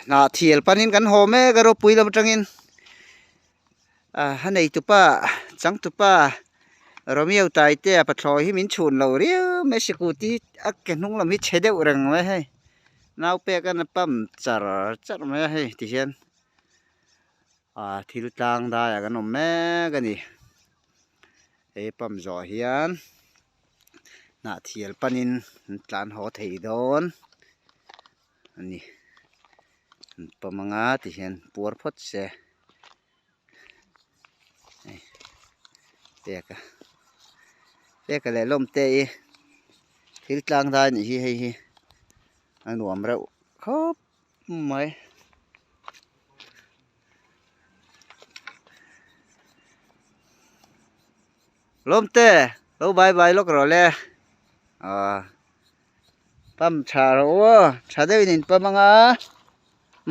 Hnah thial panin kan haw mek a ropui lam atangin a neitupa changtupa Romeo Taitea pathlawi hi min chhun lo riau mai sikut hi a ke hnung lam hi chhe deuh reng mai hei nau pek a pump char char mai a hei tihian thil tlang daiah kan awm mek a ni he pump zawh hian. Hnah thial panin an tlan haw thei dawn a ni an pawm anga tihian puar phawt se hei peka peka leh lawm te hi thil tlang dai anih hi hei hi a nuam reuh khawp mai. Lawmte lo bye bye lawk rawh le aw pump tha rawh u aw tha deuhin in pump anga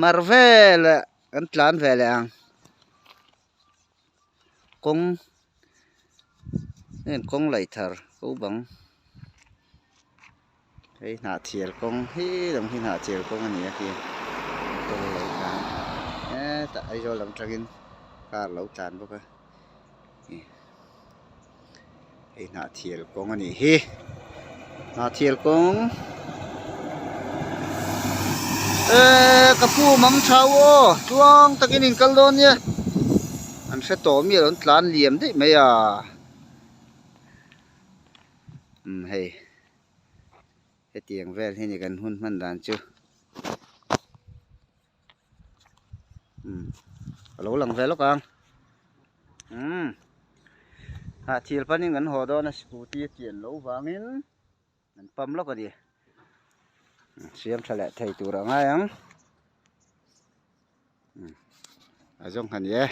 mar vel ah kan tlan ve leh ang kawng heng kawng laih thar ko bang hei hnah thial kawng hi lam hi hnah thial kawng a ni a khi motor a lo tlan hetah Aizawl lam atangin car a lo tlan bawk a. Hei hnah thial kawng a nih hi hnah thial kawng eee ka pu mang tha u aw tluang takin in kal dawn nia an hre tawh mi a rawn tlan liam daih mai a umm hei hetiang vel hi ni kan hun hman dan chu. Umm a lo lang ve lawk ang umm ah thil panin kan haw dawn a scooty a chian loh vangin an pump lawk a ni siam tha leh thei tur a ngai ang umm a zawng kha ni e.